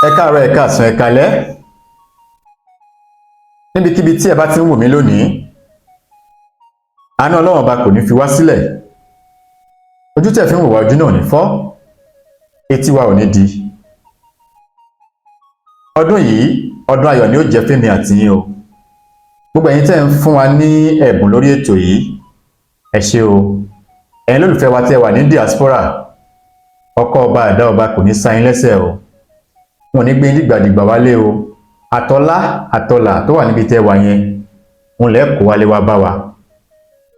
Ẹ káàárọ̀, ẹ káàsán, ẹ káalẹ́, níbikíbi tí ẹ bá ti ń wò mí lónìí. Àánú Ọlọ́run Ọba kò ní fi wá sílẹ̀. Ojú tẹ̀ fi ń wò wá, ojú náà ò ní fọ́, etí wa ò ní di. Ọdún yìí, ọdún ayọ̀ ni ó jẹ́ fẹ́mi àti yín o. Gbogbo ẹ̀yin tẹ́ ń fún wa ní ẹ̀bùn lórí ètò yìí, ẹ ṣé o. Ẹ̀yin lólùfẹ́ wa tẹ́ wà ní diaspora, ọkọ ọba, àdá ọba kò ní sá yín lẹ́sẹ̀ o. Wọn ò ní gbé dìgbàdìgbà wálé o. Àtọlá àtọlà tó wà níbi tẹ́ wà yẹn ń lẹ́kọ̀ọ́ wálé wá bá wa.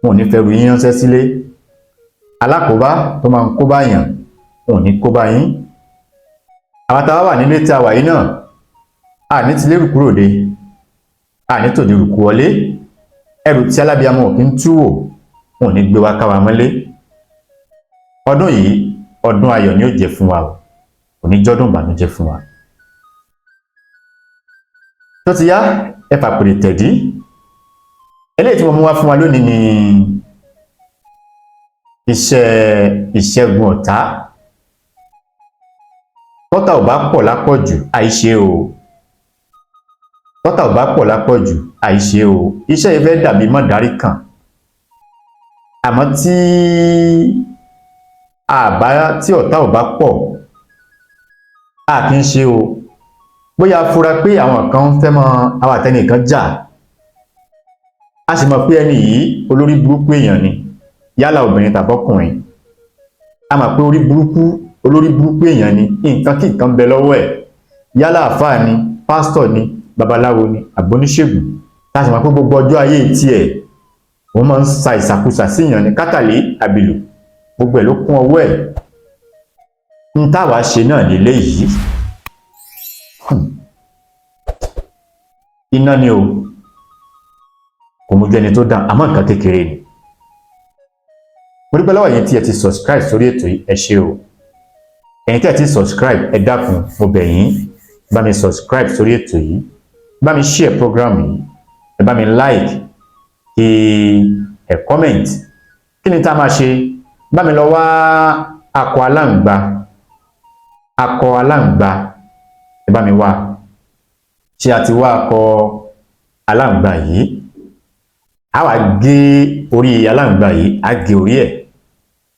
Wọn ò ní fẹ́ ru yín ránṣẹ́ sílé. Alákòóbá tó máa ń kó bá yàn, wọn ò ní kó bá yín. Àwọn táwa wà nílé tí a wà yìí náà, a ní ti lérù kúrò dé, a ní tòde rùkú wọlé. Ẹrù tí alábíàmọ ò kí ń túwò, wọn ò ní gbé wa káwa mọ́lé. Ọdún yìí, ọdún ayọ̀ ni ó jẹ́ fún wa o, kò ní jọ́dún ìbànújẹ́ fún wa. Tó ti yá, ẹ fàpèrè tẹ̀dí. Eléyìí tí mo mú wá fún wa lónìí ni iṣẹ́ ìṣẹ́gun ọ̀tá. Tọ́tà ò bá pọ̀ lápọ̀jù, àìṣe o. Tọ́tà ò bá pọ̀ lápọ̀jù, àìṣe o. Iṣẹ́ yìí fẹ́ dàbí mọ̀dárí kan, àmọ́ tí àbá tí ọ̀tá ò bá pọ̀, a kì í ṣe o. Bóyá a fura pé àwọn kan fẹ́ mọ àwọn àtẹnìkan jà, a sì mọ̀ pé ẹni yìí, olórí burúkú èèyàn ni, yálà obìnrin tàbọ́kùnrin, a mọ̀ pé orí burúkú, olórí burúkú èèyàn ni, nǹkan kí nǹkan bẹ lọ́wọ́ ẹ̀, yálà àfáà ni, pásítọ̀ ni, babaláwo ni, àbóníṣègùn, tá a sì mọ̀ pé gbogbo ọjọ́ ayé tiẹ̀, òun máa ń sa ìsàkúsà síyàn ní kátàlí àbìlù, gbogbo ẹ̀ ló kún ọwọ́ ẹ̀. Ń táwa ṣe náà nílé yìí, iná ni o, kò mójú ẹni tó dán, àmọ́ nǹkan kékeré ni. Mo dúpẹ́ lọ́wọ́ yín tí ẹ ti subscribe sórí ètò yìí, ẹ ṣé o. Ẹ̀yin tí ẹ ti subscribe, ẹ dákun, mo bẹ̀ yín, bá mi subscribe sórí ètò yìí, bá mi share program yìí, ẹ bá mi like, kí ẹ comment. Kí ni tá a máa ṣe? Bá mi lọ wá akọ aláǹgbá. Akọ aláǹgbá, ẹ bá mi wá. Ṣé a ti wá akọ aláǹgbá yìí? A wá gé orí aláǹgbá yìí, a gé orí ẹ̀,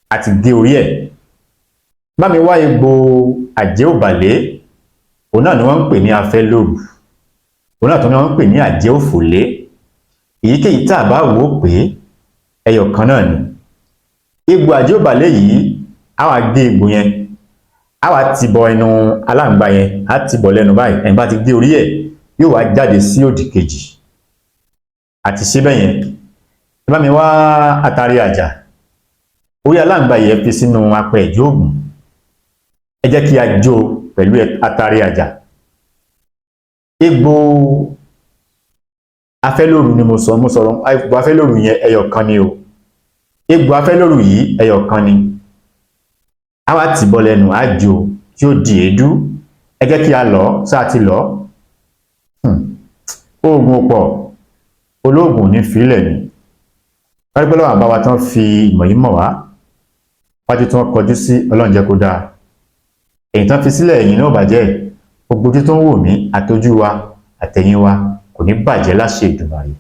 a ti gé orí ẹ̀. Bá mi wá egbò àjẹ́ òbàlé. Òun náà ni wọ́n ń pè ní afẹ́ lóru, òun náà tó ni wọ́n ń pè ní àjẹ́ òfòlé. Èyíkéyìí tá a bá wò ó pé ẹyọ kan náà ni. Egbò àjẹ́ òbàlé yìí, a wá gé egbò yẹn, a wá ti bọ ẹnu aláǹgbá yẹn, a ti bọ̀ lẹ́nu báyìí. Ẹ̀yìn bá ti gé orí ẹ̀, yóò wá jáde sí òdì kejì àti síbẹ̀ yẹn. Ẹ bá mi wá àtàrí àjà. Orí aláǹgbá yẹn, fi sínú apẹ ìjó ògùn. Ẹ jẹ́ kí a jó pẹ̀lú àtàrí àjà. Egbò afẹ́lóru ni mo sọ, mo sọ̀rọ̀ egbò afẹ́lóru yẹn, ẹyọ kan ni o. Egbò afẹ́lóru yìí, ẹyọ kan ni. A wá tì bọ́ lẹ́nu, á jó tí ó di èédú. Ẹ jẹ́ kí a lọ sáà ti lọ. Oògùn pọ̀, olóògùn ní fílẹ̀ ni. Wọ́n pẹ́ lọ́wọ́ àbáwá tán fi ìmọ̀ yìí mọ̀ wá. Wájú tí wọ́n kọjú sí, Ọlọ́run jẹ́ kó dáa. Èyí tán fi sílẹ̀, ẹ̀yìn náà bàjẹ́. Gbogbo ojú tó ń wò mí, àtọjú wa àtẹ̀yìn wa kò ní bàjẹ́ láṣẹ Èdùmàrè.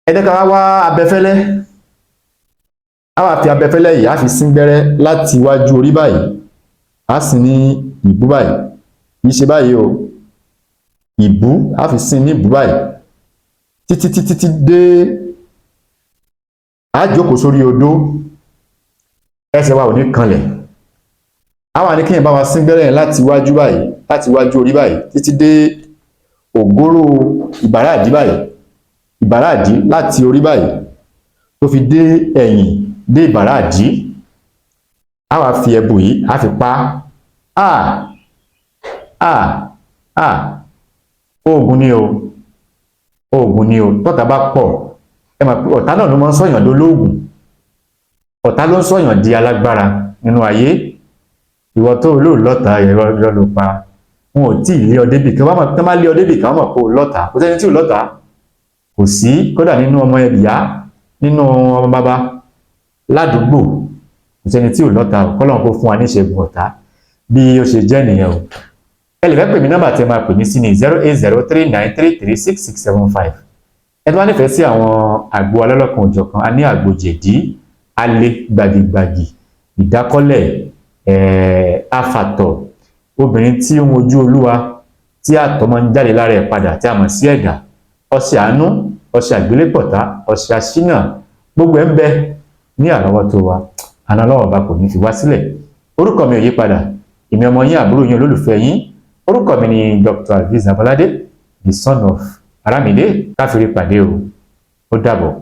Ẹ jẹ́ ká wá wá abẹfẹ́lẹ́. A wá fi abẹfẹ́lẹ́ yìí, á fi sín gbẹ́rẹ́ láti iwájú orí báyìí, á sì ní ìbú báyìí. Kì í ṣe báyìí o, ìbú. Á fi sín ní ìbú báyìí títí títí tí dé. Á jókòó sórí odó, ẹsẹ̀ wa ò ní kanlẹ̀. A wà ní kíyàn bá wa sín gbẹ́rẹ́ yẹn láti iwájú báyìí, láti iwájú orí báyìí, títí dé ògóró ìbàràdí báyìí. Ìbàràdí, láti orí báyìí tó fi dé ẹ̀yìn, dé ìbàràdí. A wá fi ẹbù yìí, a fi pa á. A a oògùn ni o, oògùn ni o. Tọ́ta bá pọ̀, ẹ mọ̀ pé ọ̀tá náà ló máa ń sọ̀yàn dolóògùn, ọ̀tá ló ń sọ̀yàn di alágbára nínú ayé. Ìwọ tó olóò lọ́ta, irọ́ ló pa. Wọn ò tí ì lé ọ débì kan. Wọ́n má lé ọ débì kan, wọ́n mọ̀ pé o lọ́ta. Kò sẹ́ni tí ò lọ́ta, kò sí. Kódà nínú ọmọ ìyá, nínú ọmọ bàbá, ládùúgbò, kò sẹ́ni tí ò lọ́ta. Kọ́lọ́run kó fún wa ní ìṣẹ́gun ọ̀tá. Bí ó ṣe jẹ́ nìyẹn o. Ẹ lè fẹ́ pè mí, nọ́mbà tí ẹ máa pè mí sí ní 08039336675. Ẹ tó bá nífẹ̀ẹ́ sí àwọn àgbo alọ́lọ́kan òjọ̀kan, a ní àgbo jẹ̀dí, alẹ́ gbàgìgbàgì, ìdákọ́lẹ̀, afàtọ̀, obìnrin tí ó ń wojú Olúwa, tí àtọ̀ máa ń jáde lára ẹ̀ padà, tí a mọ̀ sí ẹ̀dà, ọṣẹ àánú, ọṣẹ àgbélépọ̀tá, ọṣẹ aṣínà, gbogbo ẹ̀ ń bẹ ní àrọ́wọ́tó wa. Àná Ọlọ́wọ́ Ọba kò ní fi wá sílẹ̀. Orúkọ mi ò yí padà, èmi ọmọ yín, àbúrò yín, olólùfẹ́ yín. Orúkọ mi ni Dr. Azeez Abolade, the son of Aramide. Káfíńrí pàdé o, ó dàbọ̀.